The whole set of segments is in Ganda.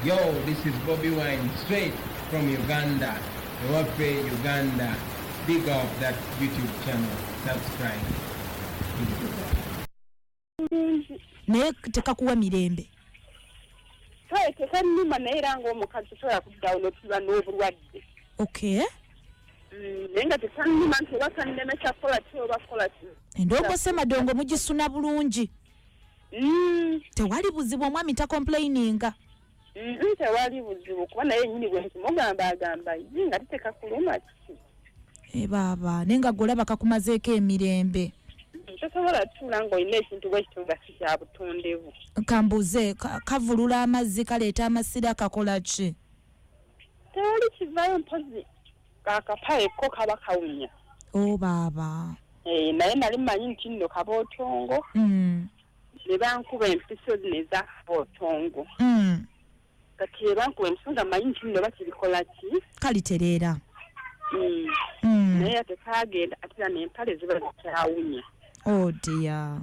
Yo, this is Bobi Wine straight from Uganda. Ewaffe Uganda. Big up that YouTube channel. Subscribe. Naye tekakuwa mirembe. Kale tekannuma, naye era ng'omukazi tosobola kuddawo n'otuula n'obulwadde. Naye nga tekannuma nti oba kannemesa kukola ki oba kukola ki. Endongo semadongo mugisuna bulungi? Tewali buzibu, omwami tacomplaininga? Tewali buzibu, kuba naye nnyini bwe nkimugamba agamba, "Ye nga titekakuluma ki?" E baaba, naye nga gwolaba kakumazeeko emirembe. Tosobola tuula ng'olina ekintu bwe kityo nga si kya butondebu. Kambuuze, kavulula amazzi, kaleeta amasira, kakola ki? Tewali kivaayo, mpozi akapale ko kaba kawunya. O baaba. Eh, naye nali mmanyi nti nno kabootongo. Ne bankuba empiso zino eza kabootongo. Kati ebankuba empiso nga mmanyi nti nno bakirikola ki. Kalitereera. Naye ate kaagenda, ate era n'empale ziba zikyawunya. Oh dear.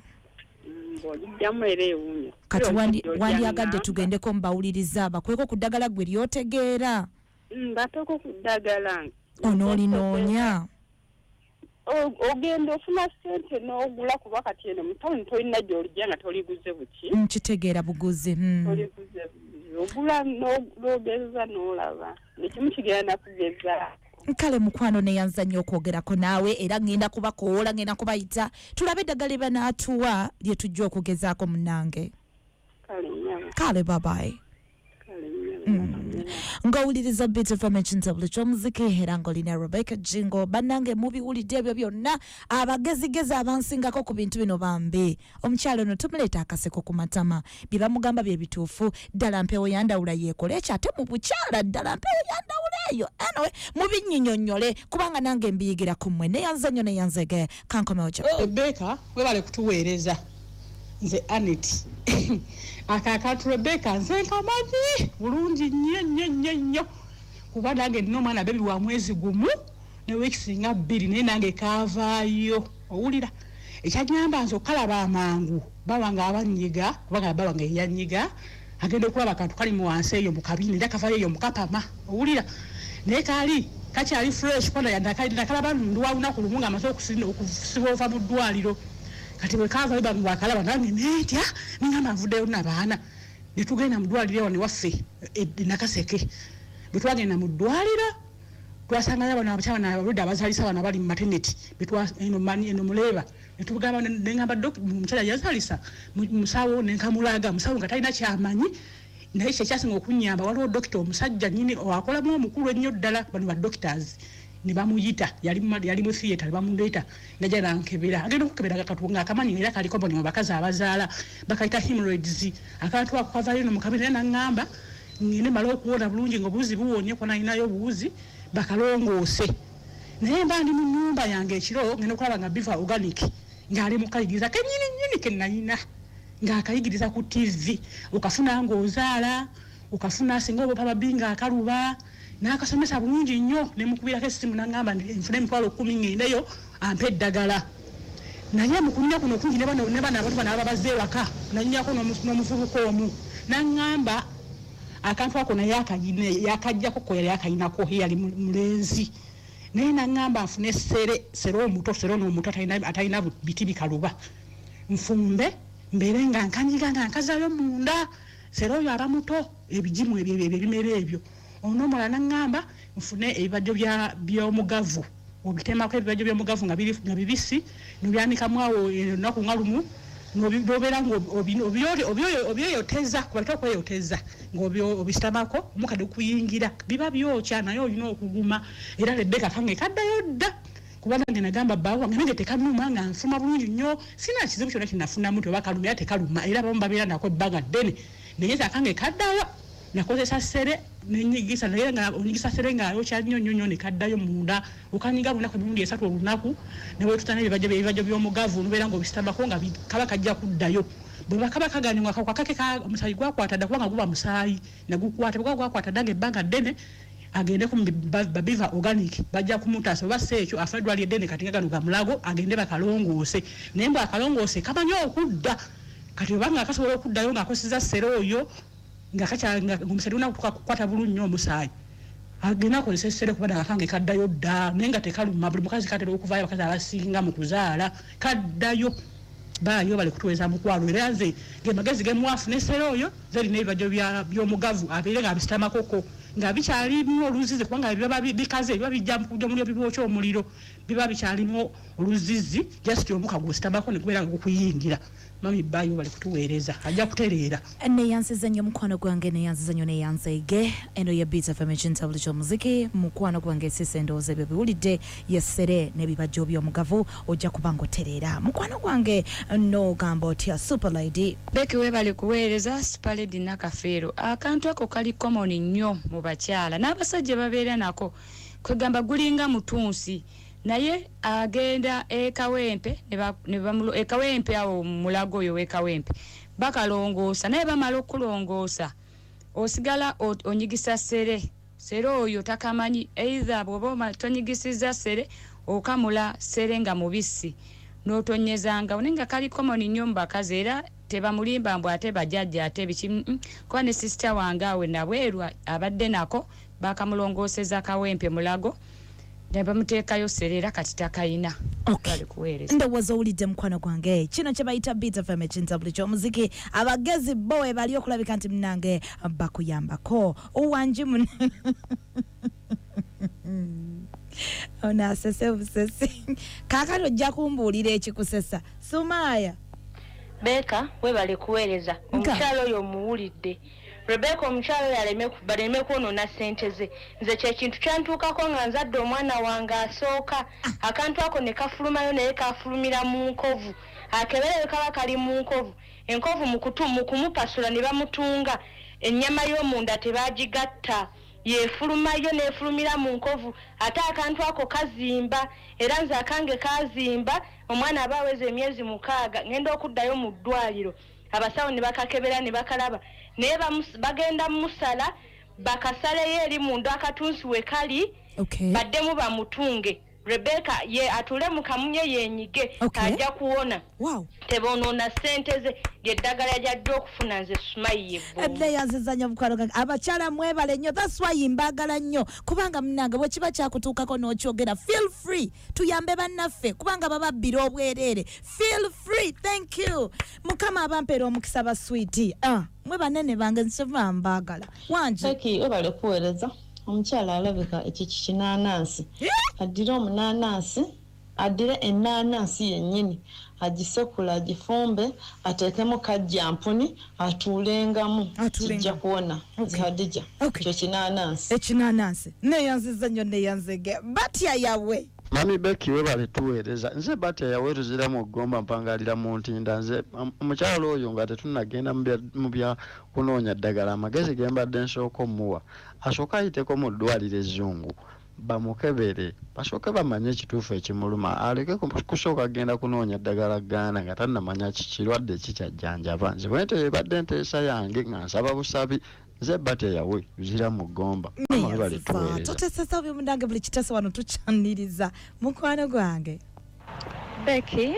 Ng'ogijjamu era ewunya. Kati wandyagadde tugendeko mubawuliriza bakweko ku ddagala gwe lyotegeera? Bateeko ku ddagala. Onoolinoonya? Ogenda ofuna ssente n'ogula, kuba kati eno mu tawuni tolina gy'olijja nga toliguze buki. Nkitegeera, buguzi. Toliguze buguzi, ogula n'ogeza n'olaba nekimu kigenda nakugeza. Kale mukwano, neyanza nnyo okwogerako naawe, era ŋŋenda kubakoola, ŋŋenda kubayita tulabe eddagala lye banaatuwa lye tujja okugezaako, munnange. Kale nnyabo. Kale, bye-bye. Kale nnyabo. Ng'owuliriza Beat FM, ekintabuli ky'omuziki, era ng'olina Rebecca Jingo. Bannange, mubiwulidde ebyo byonna, abagezigezi abansingako ku bintu bino bambi. Omukyalo ono tumuleeta akaseko ku matama, bye bamugamba bye bituufu ddala. Mpewo yandawula yeekola ekyo, ate mu bukyala ddala mpewo yandawula eyo. Anyway, mubinyinyonnyole kubanga nange mbiyigira ku mmwe. Neyanze nnyo, neyanzege, kankomewo kyo. Rebeka, webale kutuweereza. Nze Anet. Ako akantu, Rebeka, nze nkamanyi bulungi nnyo nnyo nnyo nnyo, kuba nange nina omwana baby wa mwezi 1 ne weeks nga 2, naye nange kaavaayo. Owulira, ekyanyamba nze okukalaba amangu, baba nga abanyiga, kubanga baba nga yeyanyiga, agenda okulaba akantu kali mu wansi eyo mu kabini, era kavayo eyo mukapama. Owulira, naye kaali kakyali fresh, kuba nakalaba ndwa lunaku lumu nga amaze okusiba ova mu ddwaliro. Kati bwe kaavayo, bange bwakalaba, nange nentya, ningamba nvuddeyo nabaana, netugenda mu ddwaliro ewa newaffe e Nakaseke. Bwe twagenda mu ddwaliro, twasangayo bano abakyala bano abalwadde abazaalisa bano abali mu maternity. Eno eno muleeba, netugamba, nengamba omukyala yazaalisa musawo, nenkamulaga musawo nga talina kyamanyi. Naye kyekyasinga okunyamba, waliwo dokita omusajja nyini akolamu omukulu ennyo ddala, bano ba doctors, ne bamuyita, yali mu theatre, ne bamuleeta, najja nankebera. Agenda okukebera akatu nga akamanyi, era kaliko bano abakazi abazaala bakayita hemorrhoids. Akantu ako kavayo no mukabera, era naŋŋamba ngende male okuwona bulungi nga obuwuzi buwonye, kuba nalinayo obuwuzi, bakalongoose. Naye mba ndi mu nnyumba yange ekiro, ngenda okulaba nga Biva Organic ng'ali mu kayigiriza kenyini nyini ke nalina, ng'akayigiriza ku TV, okafuna ng'ozaala, okafuna singa oba babi ng'akaluba, n'akasomesa bulungi nnyo. Nemukubirako essimu, naŋŋamba nfune 100,000 ŋŋendeyo ampe eddagala. Naye mu kunywa kuno okungi, ne bano abantu bano ababazze ewaka, nanyako n'omuvubuka omu, naŋŋamba akantu ako naye yakajjako ko yali akayinako, ye yali mulenzi. Naye naŋŋamba nfune sere, sere omuto, sere ono omuto atalina biti bikaluba, nfumbe mbeere nga nkanyiga nga nkazayo munda. Sere oyo aba muto, ebigimu ebyo ebimera ebyo. Onomala naŋŋamba nfune ebibajjo by'omugavu, obitemako ebibajjo by'omugavu nga bibisi, nobyanikamu awo olunaku nga lumu, nobeera nga obyeyoteza, kubaleka okweyoteza ng'obisitamako, omukadde gukuyingira, biba byokya, naye olina okuguma. Era Rebeka, kange kaddayo dda, kuba nange nagamba bbaawe wange, nange tekanuma, nga nfuma bulungi nnyo, sina kizibu kyonna kyenafunamu nti oba kaluma, era tekaluma, era abamu babeera nako ebbanga ddene, naye nze akange kaddayo. Nakozesa sere nenyigisa, naye nga onyigisa sere ng'ayokya nnyo nnyo nnyo, ne kaddayo munda. Okanyiga lunaku emirundi 3 olunaku, newetuta n'ebibajjo, ebibajjo by'omugavu, nobeera ng'obisitamako nga kaba kajja kuddayo. Bwe kaba kaganye nga kakake omusaayi gwakwata dda, kubanga guba musaayi negukwata, bwe gwakwata dda ng'ebbanga ddene, agende ku Babiva Organic, bajja kumutaasa. Oba si ekyo, afa eddwaliro eddene kati nga gano gamulago, agende bakalongoose. Naye mbw akalongoose, kamanyi okudda. Kati obanga akasobola okuddayo ng'akozesa sere oyo. Nga kakyanga omusaayi gunakutuka kukwata bulungi nnyo omusaayi. Agenda akozesa essere kuba akange kaddayo dda, naye nga tekaluma. Buli mukazi katera okuvaayo, abakazi abasinga mu kuzaala kaddayo. Baayo bali kutuweeza mukwano, era nze ge magezi ge muwafu n'essere oyo nze lina ebibajjo by'omugavu abeere nga abisitamakoko nga bikyalimu oluzizi, kubanga biba bikaze, biba bijja kujja omuliro, bibwokya omuliro, biba bikyalimu oluzizi, just omuka gwositamako ne gubeera nga gukuyingira. Mami baayo bali kutuweereza, ajja kutereera. Neyanziza nnyo mukwano gwange, neyanziza nnyo, neyanzeege. Eno ye Beat FM, ekintabuli ky'omuziki. Mukwano gwange sise, endowooza ebyo biwulidde, yessere n'ebibajjo by'omugavu, ojja kuba ng'otereera. Mukwano gwange, n'ogamba otya, Super Lady? Becky, webale kuweereza. Super Lady Nakafeero. Akantu ako kali common nnyo mu bakyala n'abasajja babeera nako, kwegamba gulinga mutunsi, naye agenda ekawempe ekawempe awo mulago oyo wekawempe bakalongoosa, naye bamala okulongoosa osigala onyigisa sere. Sere oyo takamanyi, either bw'oba tonyigisiza sere, okamula sere nga mubisi n'otonyezanga, naye nga kali common nnyo mu bakazi. Era tebamulimba mbu ate bajjajja ate biki, kuba ne sister wange awe nabweru abadde nako, bakamulongooseza Kawempe Mulago ne bamuteekayo sere, era kati takayina. Okay. Bali kuweereza. Ndowooza owulidde mukwano gwange, kino kye bayita Beat FM, ekintabuli ky'omuziki. Abagezi bo we bali okulabika nti munange bakuyambako. Owangi mun ono asese busesi, kaakati ojja kumbuulira ekikusesa, Sumaaya. Beka, webale kuweereza. Omukyalo oyo omuwulidde, Rebeka. Omukyalo oyo baleme kwonoona ssente ze. Nze kyekintu kyantuukako nga nzadde omwana wange asooka, akantu ako ne kafulumayo, naye kafulumira mu nkovu. Akebere kaba kali mu nkovu, enkovu mu kumupasula ne bamutunga, ennyama y'omunda tebagigatta, yefulumayo nefulumira mu nkovu. Ate akantu ako kazimba, era nze akange kazimba. Omwana aba aweza emyezi 6, ngenda okuddayo mu ddwaliro, abasawo ne bakakebera ne bakalaba, naye bagenda musala bakasaleyo eri munda akatunsi we kali, baddemu bamutunge. Rebeka ye atule mu kamunye yenyige, ajja kuwona. Tebonoona ssente ze, lyeddagala lyajja okufuna. Nze Sumayi yebbo. Neyanziza nnyo mukwano gwange. Abakyala mwebale nnyo, that's why mbaagala nnyo, kubanga munange bwe kiba kyakutuukako n'okyogera, feel free, tuyambe bannaffe kubanga bababbira obwereere. Feel free, thank you. Mukama abampeera omukisa ba sweet. Mwe banene bange, nsiva mbaagala. Wangi. Becky, webale kuweereza. Omukyala alabika ekyo kinaanansi, addire omunaanansi, addire ennaanansi yennyini, agisekule, agifumbe, ateekemu kajjampuni, atuulengamu, kijja kuwona. Zihadija, kyo kinaanansi. Ekinaanansi, neyanziza nnyo, neyanzege. Batya yawe. Mami Becky, webale tuweereza. Nze Batya yawe, tuzira mu ggomba, mpangalira mu Ntinda. Nze omukyalo oyo nga tetunnagenda mu bya kunoonya ddagala, amagezi ge mbadde nsooka omuwa, asooke ayiteko mu ddwaliro ezzungu bamukebere, basooke bamanye ekituufu ekimuluma, aleke kusooka agenda kunoonya ddagala Gaana nga tannamanya kirwadde kikyajjanjaba. Nze bwe ntyo ebadde nteesa yange nga nsaba busabi. Nze Batya yawe, zira mu ggomba. Mama, webale tuweereza. Totesesa byo munange, buli kiteeso wano tukyaniriza. Mukwano gwange. Becky,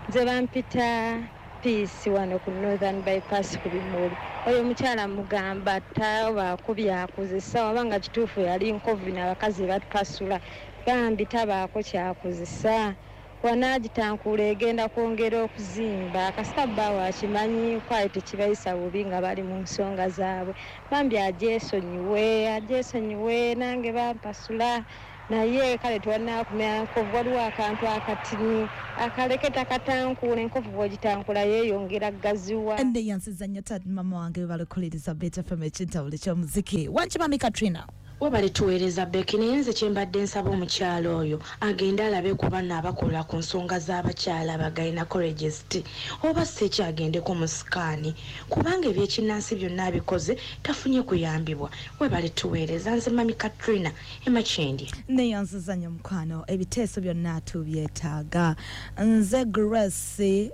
nze bampita Peace wano ku Northern Bypass ku bimuli. Oyo omukyala mugamba tabaako byakozesa, wabanga kituufu yali nkovu n'abakazi batupasula, bambi tabaako kyakozesa, wanaagitankula egenda kwongera okuzimba. Kasita bbaawe akimanyi kwali tekibayisa bubi nga bali mu nsonga zaabwe, bambi agyesonyiwe, agyesonyiwe. Nange bampasula, naye kale tewanakumya nkovu, waliwo akantu akatini akaleke takatankuula. Enkovu bw'ogitankula yeeyongera gaziwa. Neyanziza nnyo tati mama wange, webale Beat FM, ekintabuli ky'omuziki. Wangi mami Katrina. Webale tuweereza Becky. Naye nze kyembadde nsaba omukyalo oyo agende alabe ku banna abakola ku nsonga z'abakyala, ba gynecologist, oba si ekyo agendeko mu scan, kubanga ebyekinnansi byonna abikoze tafunye kuyambibwa. Webale tuweereza, nze mami Katrina Emakindi. Neyanziza nnyo mukwano, ebiteeso byonna tubyetaaga. Nze Grace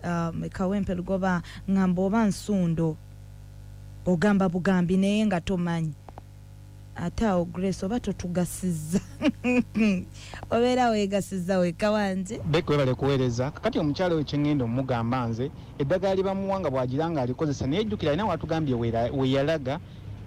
Kawempe Lugoba, ngamba oba nsundo ogamba bugambi naye nga tomanyi. Ate awo Grace oba totugasizza obeera weegasizza wekka wanje. Becky webale kuweereza. Kakati omukyala oyo kyengenda omugamba nze eddagala lye bamuwa nga bw'agira nga alikozesa, naye jjukira alina watugambye weyalaga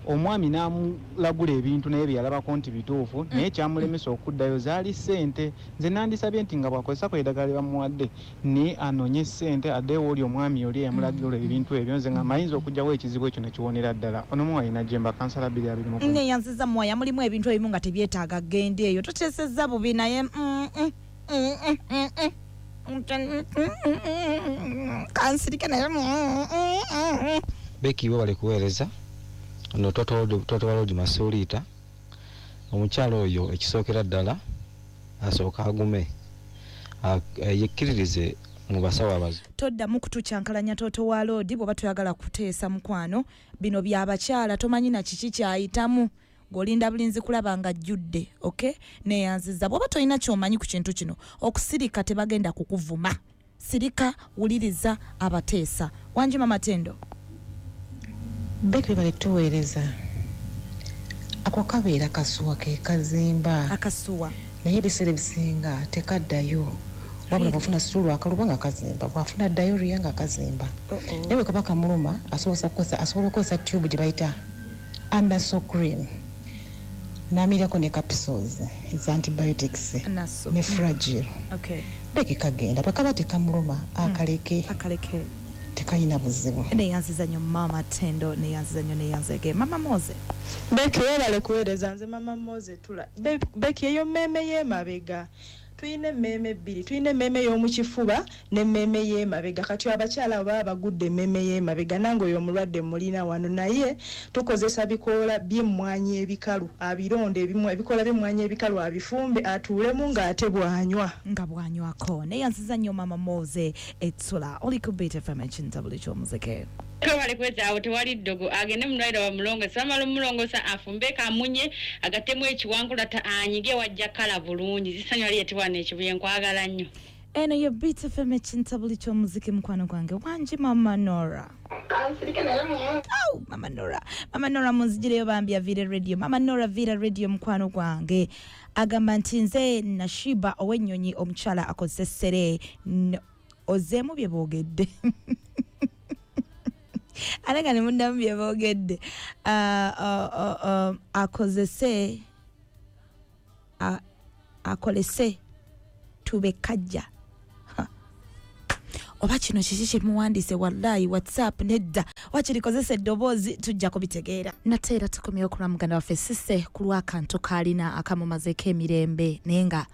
omwami n'amulagula ebintu naye bye yalabako nti bituufu, naye kyamulemesa okuddayo zaali ssente. Nze nandisabye nti nga bw'akozesako eddagala lye bamuwadde naye anoonye ssente addeyo oli omwami oli eyamulagula ebintu ebyo, nze nga mayinza okuggyawo ekizibu ekyo ne kiwonera ddala. Ono muwayi Najjemba, kansala 2021. Neyanziza muwaya, mulimu ebintu ebimu nga tebyetaaga genda eyo, toteesezza bubi naye kansirike naye. Becky webale kuweereza. Ono Toto Walodi Masuliita, omukyala oyo ekisookera ddala asooka agume yekkiririze mu basawo abazi. Toddamu kutukyankalanya Toto Walodi bw'oba toyagala kuteesa mukwano. Bino by'abakyala tomanyi na kiki kyayitamu, ng'olinda bulinzi kulaba nga ajjudde. Okay, neyanziza. Bw'oba tolina ky'omanyi ku kintu kino, okusirika tebagenda kukuvuma. Sirika, wuliriza abateesa. Wangi Mama Tendo. Becky bale tuweereza. Ako kabeera kasuwa ke kazimba. Akasuwa. Naye ebiseera ebisinga tekaddayo. Wabula bw'ofuna situlu akaluba nga kazimba, bw'afuna diarrhea nga kazimba. Naye bwe kaba kamuluma asobola okukozesa tube gye bayita Anaso cream. N'amirako ne capsules eza antibiotics ne Fragile. Okay. Becky kagenda bwe kaba tekamuluma akaleke. Akaleke. Tekayina buzibu. Neyanziza nnyo Mama Tendo, neyanziza nnyo, neyanzege. Mama Moze. Becky webale kuweereza. Nze Mama Moze tula. Becky eyo mmeeme y'emabega. Tuyina emmeeme bbiri, tuyina emmeeme y'omu kifuba n'emmeeme y'emabega. Kati abakyala abo baba bagudde emmeeme y'emabega, nange oyo omulwadde mulina wano, naye tukozesa bikoola by'emmwanyi ebikalu, abironde ebikoola by'emmwanyi ebikalu abifumbe atuulemu ng'ate bw'anywa. Nga bw'anywako. Neyanziza nnyo Mama Moze Etsula. Oli ku Beat FM ekintabuli ky'omuziki. Twebale kuweza awo tewali ddogo, agende mu ddwaliro bamulongose, bamala omulongosa afumbe kamunye agattemu ekiwangulata anyige wajja kala bulungi. Zisanywa liyeetebwa n'ekibuye, nkwagala nnyo. Eno ye Beat FM ekintabuli ky'omuziki mukwano gwange. Wangi Mama Nora. Oh, Mama Nora. Mama Nora munzigireyo bambi aviire radio. Mama Nora viira radio mukwano gwange. Agamba nti nze Nashiba ow'ennyonyi omukyala akozesere ozeemu bye boogedde. Ate ne muddamu bye boogedde. Akozese akolese tube kajja. Oba kino kiki kyemuwandiise wallahi WhatsApp nedda, wakirikozesa eddoboozi tujja kubitegeera. Nate era tukomyewo ku lwa muganda waffe Sise ku lw'akantu k'alina akamumazeeko emirembe naye nga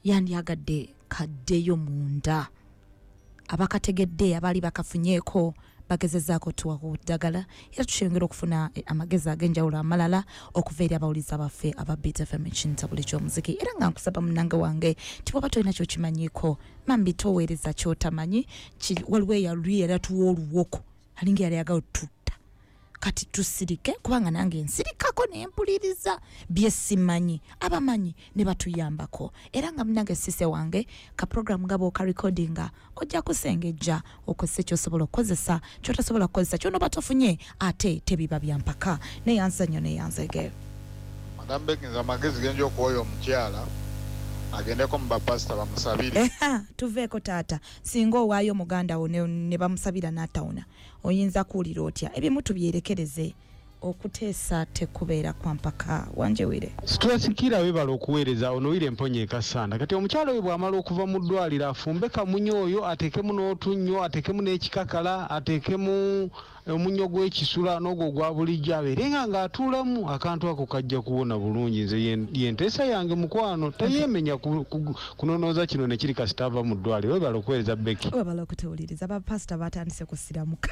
yandyagadde kaddeyo munda. Abakategedde abaali bakafunyeeko bagezezaako tuwa ku ddagala era tukyongera okufuna amagezi ag'enjawulo amalala okuva eri abawuliza baffe aba Beat FM ekintabuli ky'omuziki. Era nga nkusaba munnange wange nti bw'oba tolina ky'okimanyiiko mambi toweereza ky'otamanyi. Waliwo eyalwi era tuwa oluwoko alinga yali ayagala otutta, kati tusirike kubanga nange nsirikako ne mpuliriza bye simanyi, abamanyi ne batuyambako. Era nga munnange Sise wange ka program nga bw'okarecordinga ojja kusengejja okozese ky'osobola okukozesa, ky'otasobola kukozesa ky'onooba tofunye ate tebiba bya mpaka. Neyanza nnyo neyanzege. Madam Becky, nze amagezi genja okuwa omukyala agendeko mu bapasita bamusabire. Tuveeko taata, singa owaayo muganda wo ne bamusabira n'atawona oyinza kuwulira otya? Ebimu tubyerekereze, okuteesa tekubeera kwa mpaka. Wanjewire. Stress kira webale okuweereza. Ono wire mponye ekasanda. Kati omukyala oyo bw'amala okuva mu ddwaliro afumbe kamunye oyo ateekemu n'otunnyo, ateekemu n'ekikakala, ateekemu omunnyo gw'ekisula n'ogwo ogwa bulijjo, abeere nga ng'atuulamu akantu ako kajja kuwona bulungi. Nze yenteesa yange mukwano, teyeemenya kunonooza kino ne kiri kasita ava mu ddwaliro. Webale okuweereza Becky. Webale okutuwuliriza. Bapasita batandise kusiramuka.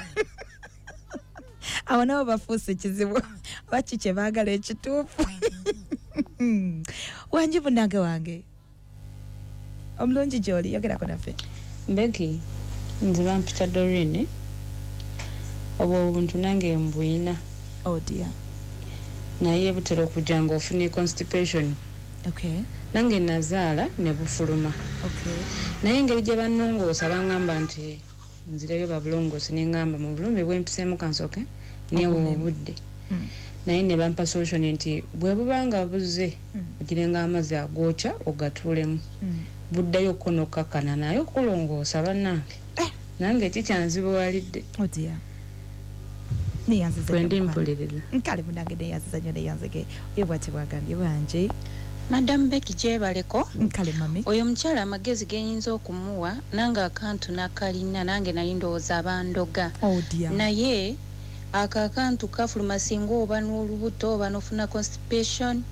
Awo nabo bafuuse ekizibu, baki kye baagala ekituufu. Wangi munnange wange omulungi gy'oli, yogerako naffe. Becky, nze bampita Doreen. Obwo obuntu nange mbuyina. Oh dear. Naye butera okujja ng'ofuna constipation. Okay. Nange nazaala ne bufuluma. Okay. Naye engeri gye bannongoosa bangamba nti nzireyo babulongoose, ne ŋŋamba mu bulumi bwe mpiseemu kansooke neewe obudde. Naye ne bampa solution nti bwe buba nga buzze ogirenga amazzi agokya ogatuulemu. Buddayo ko n'okkakkana naye okulongoosa bannange. Nange kikyanzibuwalidde. Oh dear. Neyanziza nnyo. Bwe ndi mpuliriza. Nkale munnange neyanziza nnyo neyanzige. Ye bw'ati bw'agambye bwangi. Madam Becky gyebaleko. Nkale mami. Oyo omukyala amagezi ge nnyinza okumuwa nange akantu nakalina nange nali ndowooza abandoga. Oh dear. Naye ako akantu kafuluma singa oba n'olubuto oba n'ofuna constipation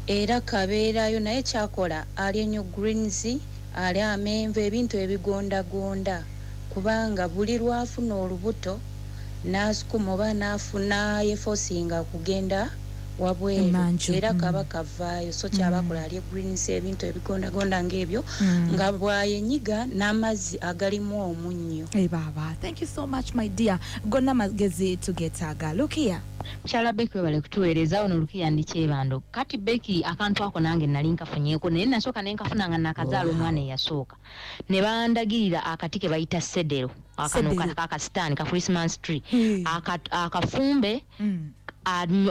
era kabeerayo naye kyakola alya nnyo greens, alya amenvu, ebintu ebigondagonda kubanga buli lw'afuna olubuto n'asukuma oba n'afuna yefosinga kugenda wabweru era kaba kavaayo so kyabakola alye greens, ebintu ebigondagonda ng'ebyo nga bwayenyiga n'amazzi agalimu omunnyo. Hey baba, thank you so much my dear. Gonna magezi tugetaaga. Lukia. Mukyala Becky webale kutuweereza. Ono Lukia ndi Kyebando. Kati Becky akantu ako nange nali nkafunyeeko naye nasooka ne nkafuna nga nakazaala omwana eyasooka. Ne bandagirira akati ke bayita sedero. Akano akasitaani ka Christmas tree. Akafumbe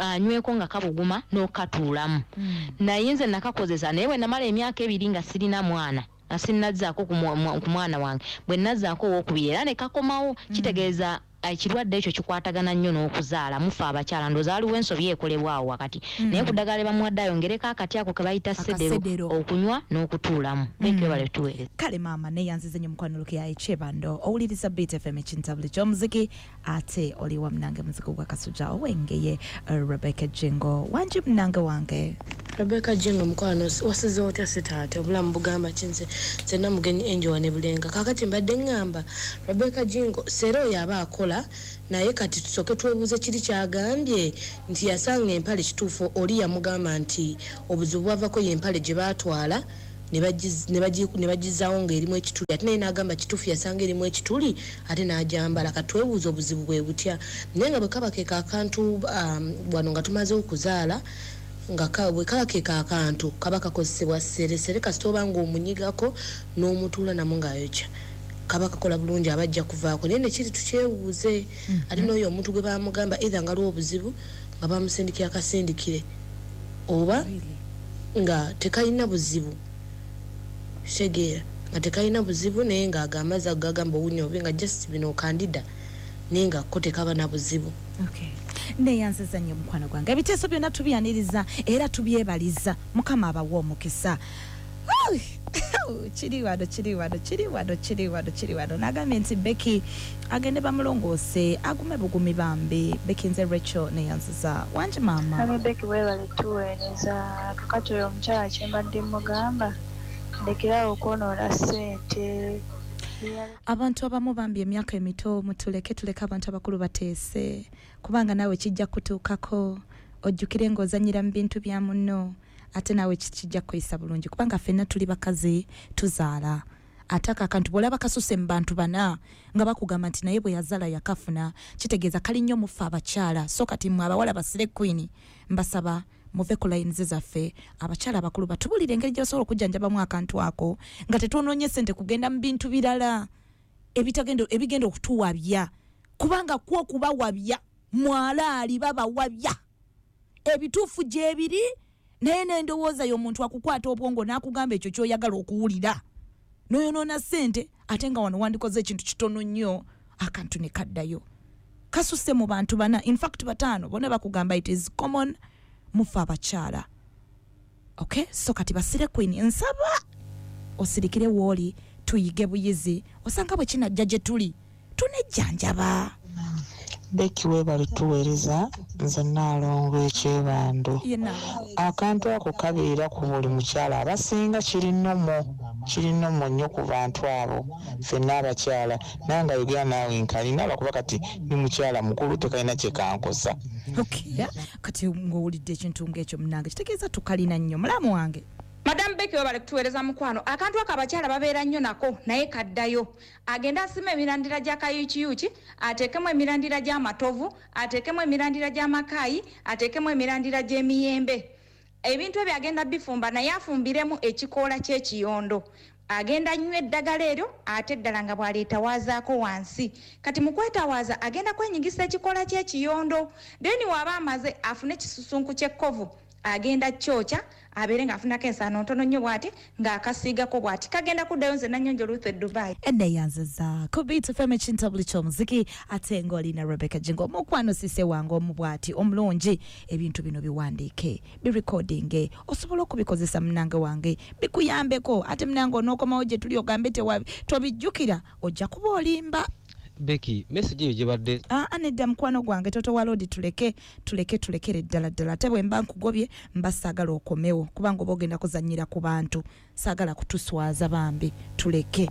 anyweko nga kabuguma n'okatuulamu. Naye nze nakakozesa naye bwe namala emyaka 2 nga sirina mwana. Sinazzaako ku mwana wange. Bwe nazzaako owokubiri era ne kakomawo kitegeeza ekirwadde ekyo kikwatagana nnyo n'okuzaala. Mufa abakyala ndowooza waliwo ensobi ekolebwa awo wakati. Naye ku ddagala lye bamuwadde ayongereko akati ako ke bayita sedero okunywa n'okutuulamu. Becky webale tuweereza. Kale maama neyanzize nnyo mukwano Lukia Ekyebando. Owuliriza Beat FM ekintabuli ky'omuziki ate oli wa munange muziki gwa Kasujja owengeye Rebecca Jingo. Wangi munange wange. Rebecca Jingo mukwano wasize otya sitaate obulamu bugamba ki nze nze mugenyi Angel wane Bulenga. Kaakati mbadde ŋŋamba Rebecca Jingo sera oyo aba akola naye kati tusooke twebuuze kiri kyagambye nti yasanga empale kituufu oli yamugamba nti obuzibu bwavako y'empale gye baatwala ne bagizaawo ng'erimu ekituli ate naye n'agamba kituufu yasanga erimu ekituli ate n'agyambala. Kati twebuuze obuzibu bwe butya naye nga bwe kaba ke akantu wano nga tumaze okuzaala nga bwe kaba ke akantu kaba kakozesebwa sseresere kasita oba ng'omunyigako n'omutuula namu ng'ayokya kaba kakola bulungi abajja kuvaako naye nekiri tukyebuuze ate n'oyo omuntu gwe bamugamba either nga aliwo obuzibu nga bamusindikira akasindikire oba nga tekalina buzibu kitegeera nga tekalina buzibu naye ng'ago amazzi ago gagamba owunya obi nga just bino okandida naye nga ko tekaba na buzibu. Okay. Neyanziza nnyo mukwano gwange. Ebiteeso byonna tubyaniriza era tubyebaliza. Mukama abawe omukisa. Kiri wano kiri wano kiri wano kiri wano kiri wano. Nagambye nti Becky agende bamulongoose agume bugumi bambi. Becky nze Rachel neyanziza. Wangi maama. Mami Becky weebale tuweereza. Kakati oyo omukyala kye mbadde mugamba ndekerawo okwonoona ssente. Abantu abamu bambi emyaka emito mutuleke tuleke abantu abakulu bateese kubanga naawe kijja kutuukako ojjukire ng'ozannyira mu bintu bya munno ate naawe kijja kukuyisa bulungi kubanga ffenna tuli bakazi tuzaala. Ate ako akantu bw'olaba kasuse mu bantu bana nga bakugamba nti naye bwe yazaala yakafuna kitegeeza kali nnyo mufe abakyala. So kati mmwe abawala basire queen mbasaba muve ku layini zaffe abakyala abakulu batubulire engeri gy'osobola okujjanjabamu akantu ako nga tetwonoonye ssente kugenda mu bintu birala ebigenda okutuwabya kubanga kwo okubawabya mwalaali babawabya ebituufu gyebiri naye n'endowooza y'omuntu akukwata obwongo n'akugamba ekyo ky'oyagala okuwulira n'oyonoona ssente ate nga wano wandikoze ekintu kitono nnyo akantu ne kaddayo. Kasuse mu bantu bana, in fact 5 bonna bakugamba it is common mufe abakyala. Okay, so kati basire queen nsaba osirikire wooli tuyige buyizi osanga bwe kinajja gye tuli tunejjanjaba. Becky webale tuweereza. Nze Nnaalongo Ekyebando. Akantu ako kabeera ku buli mukyala abasinga kiri nnomo nnyo ku bantu abo ffenna abakyala nange ayogera naawe nkalina lwakuba kati ndi mukyala mukulu tekalina kye kankosa. Okay. Kati ng'owulidde ekintu ng'ekyo munnange kitegeeza tukalina nnyo mulamu wange. Madam Becky webale kutuweereza mukwano. Akantu ako abakyala babeera nnyo nako naye kaddayo. Agenda asima emirandira gya kayukiyuki, ateekemu emirandira gy'amatovu, ateekemu emirandira gy'amakaayi, ateekemu emirandira gy'emiyembe. Ebintu ebyo agenda bifumba naye afumbiremu ekikoola ky'ekiyondo. Agenda anywa eddagala eryo ate eddala nga bw'aleetawaazaako wansi. Kati mu kwetawaaza agenda kwenyigisa ekikola ky'ekiyondo. Then w'aba amaze afune ekisusunku ky'ekkovu, agenda kyokya abeere ng'afunako ensaano ntono nnyo bw'ati ng'akasiigako bw'ati, kagenda kuddayo. Nze Nanyonjo Ruth e Dubai. Eneyanziza ku Beat FM, ekintabuli ky'omuziki, ate ng'olina Rebecca Jingo, mukwano sise wange omu bw'ati omulungi. Ebintu bino biwandiike, birekodinge, osobola okubikozesa munange wange, bikuyambeko. Ate munange onookomawo gye tuli ogambe tobijjukira, ojja kuba olimba. Becky, message eyo gyebadde Aa, nedda mukwano gwange Toto Walodi, tuleke tuleke tulekere ddala ddala. Ate bwe mba nkugobye mba saagala okomewo, kubanga oba ogenda kuzannyira ku bantu, saagala kutuswaza, bambi tuleke.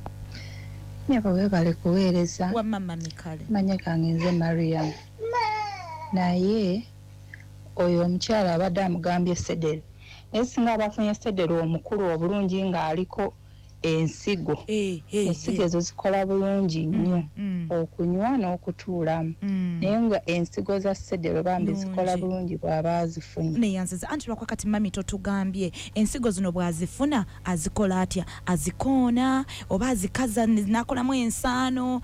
Nyabo, webale kuweereza. Wamma mikale. Manya gange nze Mariam. Naye oyo omukyala abadde amugambye sedero, naye singa abafunye sedero omukulu obulungi ng'aliko ensigo, ensigo ezo zikola bulungi nnyo okunywa n'okutuulamu, naye nga ensigo za sedero bambi zikola bulungi bw'aba azifunye. Neyanziza. Anti lwakwa kati mami totugambye ensigo zino bw'azifuna azikola atya, azikoona oba azikaza nakolamu ensaano?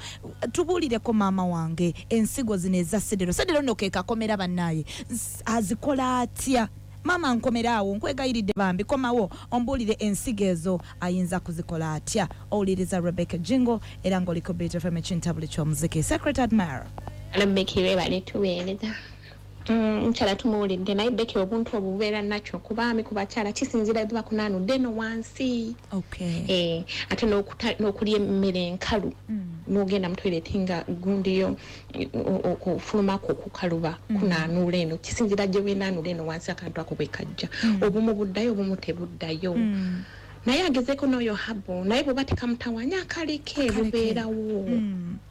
Tubuulireko maama wange, ensigo zino eza sedero, sedero nno ke kakomera bannaye, azikola atya? Maama nkomeraawo, nkwegayiridde bambi, komawo ombuulire ensigo ezo ayinza kuzikola atya. Owuliriza Rebecca Jingo era ng'oliko Beat FM, ekintabuli ky'omuziki. Secret Admirer. Becky, webale tuweereza. Mukyala tumuwulidde, naye Becky, obuntu obwo bubeera nakyo ku baami, ku bakyala, kisinziira bwe bakunaanudde eno wansi. Ate n'okulya emmere enkalu, n'ogenda mu toilet nga gundiyo okufulumako okukaluba kunaanuula eno, kisinziira gye weenaanuula eno wansi akantu ako bwe kajja. Obumu buddayo, obumu tebuddayo. Naye agezeeko n'oyo herbal, naye bw'oba tekamutawanya akaleke, bubeerawo.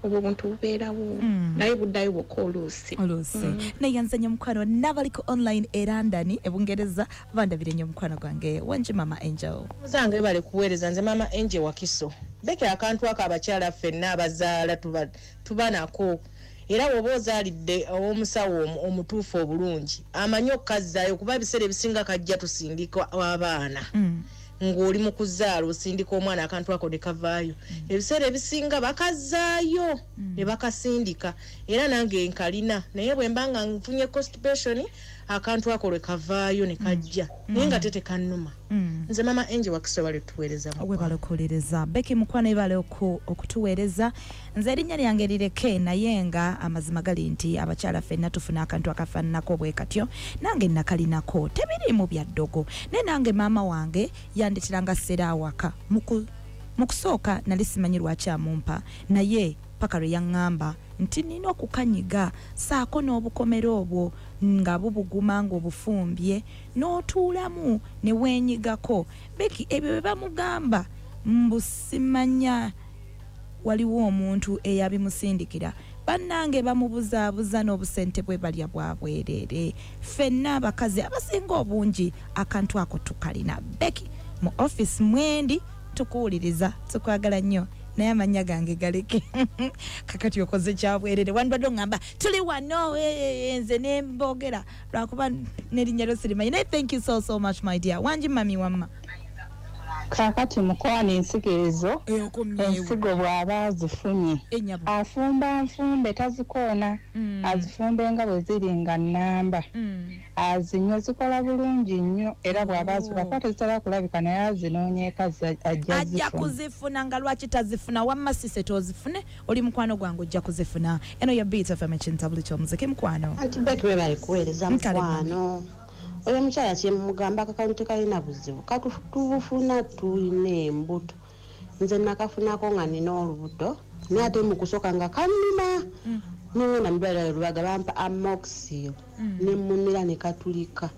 Obwo obuntu bubeerawo, naye buddayo bwokka oluusi. Oluusi. Neyanza nnyo mukwano n'abaliko online e London, e Bungereza, bandabire nnyo mukwano gwange wangi Mama Angel. Muzange, webale kuweereza. Nze Mama Angel Wakiso. Becky, akantu ako abakyala ffenna abazaala tuba nako, era woba ozaalidde omusawo omutuufu obulungi amanyi okukazzaayo, kuba ebiseera ebisinga kajja tusindika abaana. Ng'oli mu kuzaala osindika omwana, akantu ako ne kavaayo. Ebiseera ebisinga bakazzaayo ne bakasindika, era nange nkalina, naye bwe mba nga nfunye constipation akantu ako lwe kavaayo ne kajja, naye nga te tekannuma. Nze Mama Angel Wakiso, bale tuweereza. Webale okuwuliriza Becky mukwano, ebale okutuweereza. Nze erinnya lyange lireke, naye nga amazima gali nti abakyala ffenna tufuna akantu akafaananako bwe katyo. Nange nakalinako, tebiriimu bya ddogo, naye nange maama wange yandeteranga sera awaka. Mu kusooka nali simanyi lwaki amumpa, naye paka lwe yaŋŋamba nti nina okukanyiga saako n'obukomera obwo nga bubuguma ng'obufumbye n'otuulamu ne weenyigako. Becky, ebyo bye bamugamba mbu simanya waliwo omuntu eyabimusindikira, bannange bamubuzaabuza n'obusente bwe balya bwa bwereere. Ffenna abakazi abasinga obungi akantu ako tukalina. Becky, mu office mwendi tukuwuliriza, tukwagala nnyo, naye amannya gange galeke. Kakati okoze kyabwerere, wandibadde oŋŋamba tuli wano, nze nembogera, lwakuba n'erinnya lyo sirimanyi, naye thank you so so much, my dear. Wangi mami, wamma. Kaakati mukwano, ensigo ezo, ensigo bw'aba azifunye afumba nfumbe, tazikoona, azifumbe nga bwe ziri nga nnamba, azinywe, zikola bulungi nnyo. Era bw'aba azikola, kuba tezitera kulabika, naye azinoonyeeko ajja ajja zifuna. Kuzifuna nga lwaki tazifuna? Wamma sise tozifune, oli mukwano gwange, ojja kuzifuna. Eno ya Beat FM, ekintabuli ky'omuziki, mukwano. Anti Becky, webale kuweereza. Nkale. Mukwano, oyo omukyala kyemugamba, akakantu tekalina buzibu, tubufuna tulina embuto. Nze nakafunako nga nina olubuto, naye ate mu kusooka nga kannuma, nengenda mu ddwaliro Lubaga, bampa Amoxil, nemumira ne katulika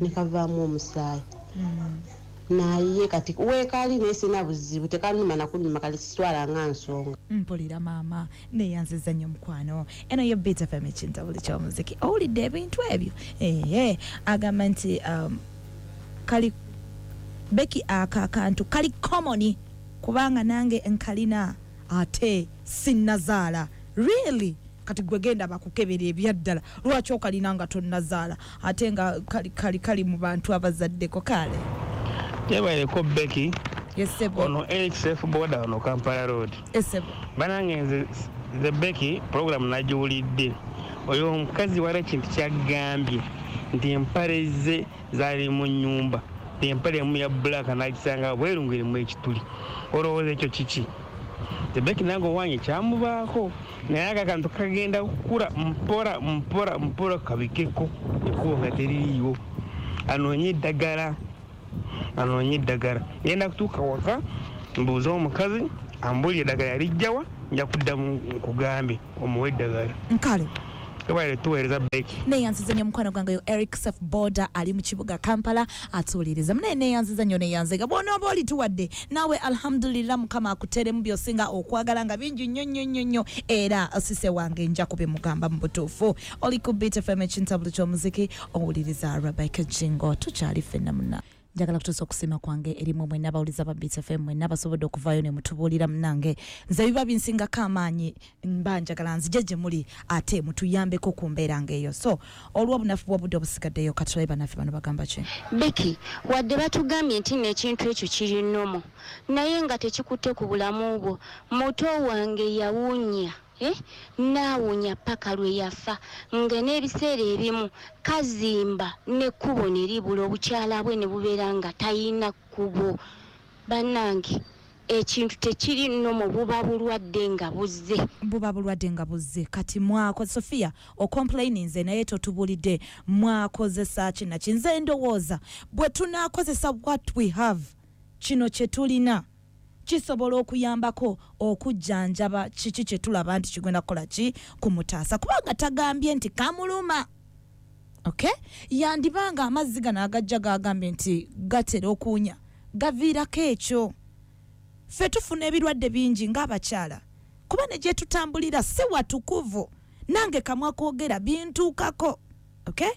ne kavaamu omusaayi. Naye kati weekali, naye sina buzibu, tekanuma nakunuma, kale sitwala nga nsonga. Mpulira maama, neyanziza nnyo mukwano. Eno yo Beat FM, ekintabuli ky'omuziki. Owulidde ebintu ebyo? Ee, agamba nti kali Becky, aka akantu kali common kubanga nange nkalina ate sinnazaala. Really? Kati gwe genda bakukebera ebyaddala, lwaki okalina nga tonnazaala ate nga kali kali kali mu bantu abazaddeko? Kale. Gyebaleko Becky, Yes, sebo. Ono Eric Safe Boda ono Kampala Road. Esebo. Banange nze the Becky program nagiwulidde. Oyo omukazi wali ekintu kyagambye nti empale ze zaali mu nnyumba. Empale emu ya black n'agisanga bweru ng'erimu ekituli. Olowooza ekyo kiki? The Becky nange owange kyamubaako naye ako akantu kagenda kukula mpola mpola mpola kabikeko ekkubo nga teririiwo. Anoonye eddagala, anoonye eddagala. Ngenda kutuuka waka mbuuze omukazi ambuulire eddagala yalijjawa, nja kuddamu nkugambe omuwe eddagala. Nkale. Tubaire tuweereza Becky. Neyanziza nnyo mukwano gwange yo Eric Safe Boda ali mu kibuga Kampala atuwuliriza. Munaye neyanziza nnyo neyanzega. Bw'onooba olituwadde naawe alhamdulillah Mukama akuteeremu by'osinga okwagala nga bingi nnyo nnyo nnyo nnyo, era sise wange nja kubimugamba mu butuufu. Oli ku Beat FM ekintabulu ky'omuziki, owuliriza Rebecca Jingo, tukyali ffenna munna. Njagala kutuusa okusiima kwange eri mmwe mwenna abawuliza ba Beat FM mwenna abasobodde okuvaayo ne mutubuulira. Munnange nze biba binsingako amaanyi, mba njagala nzije gye muli ate mutuyambeko ku mbeera ng'eyo. So olw'obunafu bw'obudde obusigaddeyo, katulabe bannaffe bano bagamba ki. Becky, wadde batugambye nti n'ekintu ekyo kiri normal, naye nga tekikutte ku bulamu bwo. Muto wange yawunya, naawunya paka lwe yafa, nga n'ebiseera ebimu kazimba n'ekkubo ne libula, obukyala bwe ne bubeera nga tayina kkubo. Bannange ekintu tekiri normal, buba bulwadde nga buzze. Buba bulwadde nga buzze. Kati mwako Sophia ocomplaininze naye totubulidde mwakozesa ki naki. Nze ndowooza bwe tunaakozesa what we have, kino kye tulina kisobola okuyambako okujjanjaba kiki kye tulaba nti kigenda kukola ki kumutaasa, kubanga tagambye nti kamuluma. Okay? Yandibanga amazzi gano agajja gagambye nti gatera okuwunya gaviirako ekyo. Ffe tufuna ebirwadde bingi ng'abakyala, kuba ne gye tutambulira si watukuvu, nange kamwa koogera bintuukako. Okay?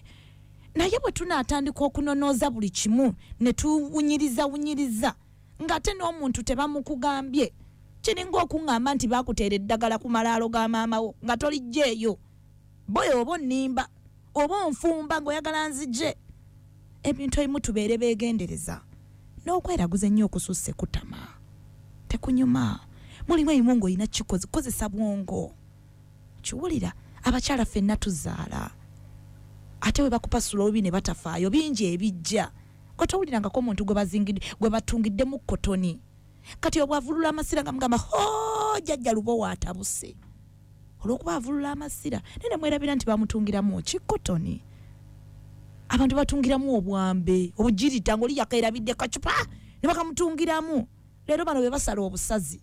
Naye bwe tunaatandika okunonooza buli kimu ne tuwunyiriza wunyiriza ng'ate n'omuntu tebamukugambye, kiringa okuŋŋamba nti baakuteera eddagala ku malaalo ga maama wo nga tolijjeeyo. Boyo oba onnimba oba onfumba ng'oyagala nzije. Ebintu ebimu tubeere beegendereza n'okweraguza ennyo okususse kutama, tekunyuma. Mulimu ebimu ng'olina kozesa bwongo. Kiwulira abakyala ffenna tuzaala, ate we bakupasula obubi ne batafaayo bingi ebijja. Gwe towulirangako omuntu gwe batungiddemu kotoni, kati obwavulula amasira nga mugamba ho jjajja Lubowa atabuse olw'okuba avulula amasira, naye ne mwerabira nti bamutungiramu ki kotoni. Abantu batungiramu obwambe obugirita ng'oli yakeerabidde kacupa ne bakamutungiramu. Leero bano be basala obusazi,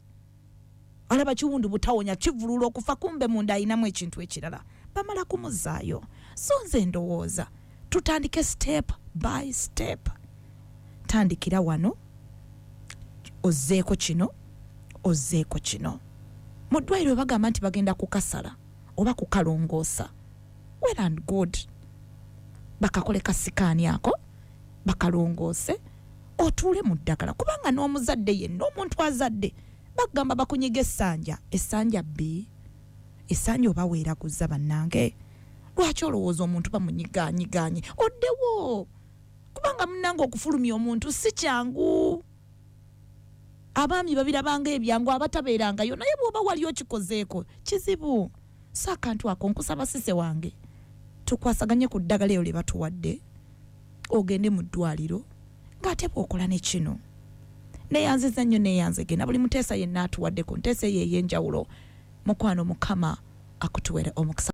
alaba kiwundu butawonya kivulula okufa, kumbe munda ayinamu ekintu ekirala, bamala kumuzaayo. So nze ndowooza tutandike step by step. Tandikira wano, ozzeeko kino, ozzeeko kino. Mu ddwaliro bagamba nti bagenda kukasala oba kukalongoosa, well and good, bakakole kasikaani ako bakalongoose, otuule mu ddagala. Kubanga n'omuzadde yenna, omuntu azadde bagamba bakunyiga essanja, essanja bbi, essanja oba weeraguza. Bannange lwaki olowooza omuntu bamunyiganyiganye oddewo? Kubanga munnange okufulumya omuntu si kyangu. Abaami babirabanga ebyangu abatabeerangayo, naye bw'oba wali okikozeeko kizibu. So akantu ako nkusaba sise wange tukwasaganye ku ddagala eyo lye batuwadde, ogende mu ddwaliro ng'ate bw'okola ne kino. Neyanziza nnyo neyanzege na buli muteesa yenna atuwadde ku nteesa eyo ey'enjawulo. Mukwano Mukama akutuwere omukisa.